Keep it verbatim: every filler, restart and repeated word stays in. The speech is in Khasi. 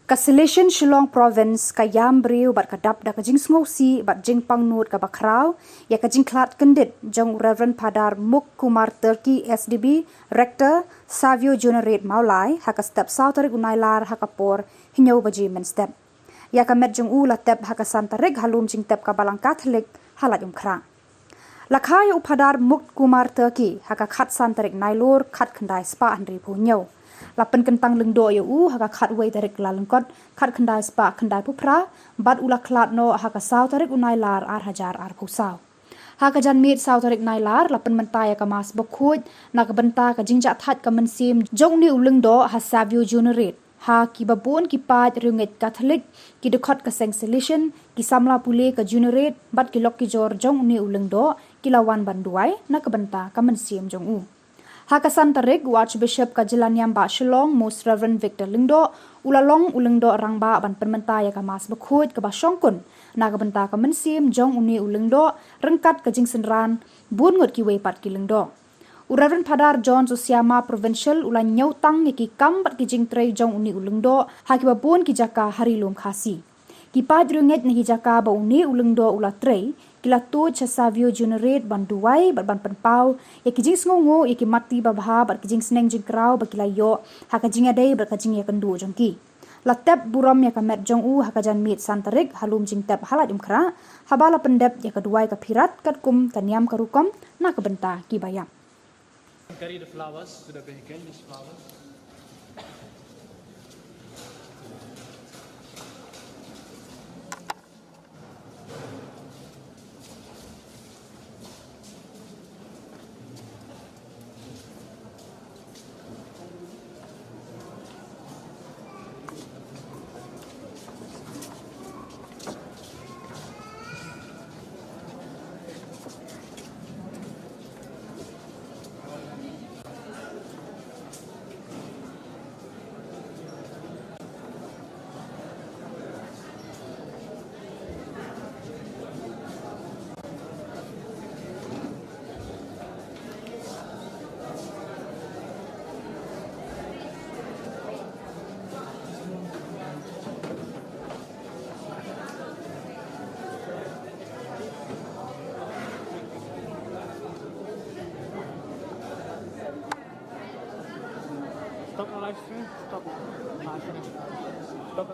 Ka Salesian Shillong Province ka ïam briew bad ka dap da ka jingsngewsih bad jingpangnud kaba khraw ïa ka jingkhlad kyndit jong u Reverend Phadar Muk Kumar Turkey, S D B, Rector, Savio Juniorate Mawlai, ha ka step saw tarik u Nailar ha ka por hynñiew baje mynstep. Ïa ka met jong u la tep ha ka san tarik ha lum jingtep ka Balang Katholik ha Laitumkhrah. La kha ïa u Phadar Muk Kumar Turkey ha ka khatsan tarik Nailur khatkhyndai spah hynriewphew hynñiew. La pynkyntang lyngdoh ïa u ha ka khatwei tarik Kyllalyngkot khatkhyndai spah khyndaiphew phra, bad u la khlad noh ha ka saw tarik u Nailar ar hajar arphew saw. Ha ka janmiet saw tarik Nailar la pynmynta ïa ka Mass Bakhuid na ka bynta ka jingjahthait ka mynsiem jong une u lyngdoh ha Savio Juniorate. Ha kiba bun ki paid riewngeit Katholik, ki dkhot ka seng Salesian, ki samla pule ka Juniorate bad ki lok ki jor jong une u lyngdoh ki la wan ban duwai na ka bynta ka mynsiem jong u. Ha ka san tarik, u Archbishop ka Jyllaniam Bah Shillong, Most Reverend Victor Lyngdoh, u la long u lyngdoh rangbah ban pynmynta ïa ka Mass Bakhuid kaba shongkun na ka bynta ka mynsiem jong une u lyngdoh, ryngkat ka jingsynran bun ngut kiwei pat ki lyngdoh. U Reverend Phadar John Josiama, Provincial, u la ñiewtang ïa ki kam bad ki jingtrei jong une u lyngdoh ha kiba bun ki jaka ha Ri Lum Khasi. Ki paid riewngeit na ki jaka ba une u lyngdoh u la trei, ki la tuid sha Savio Juniorate ban duwai bad ban pynpaw ïa ki jingsngewnguh, ïa ki mati babha bad ki jingsneng jingkraw ba ki la ïoh ha ka jingïadei bad ka jingïakynduh jong ki. La tep burom ïa ka met jong u ha ka janmiet san tarik ha lum jingtep ha Laitumkhrah, haba la pyndep ïa ka duwai ka phirat katkum ka niam ka rukom na ka bynta kiba ïap. Carry the flowers to the vehicle, these flowers. Stop the live stream. Stop. Ah, sorry. Stop.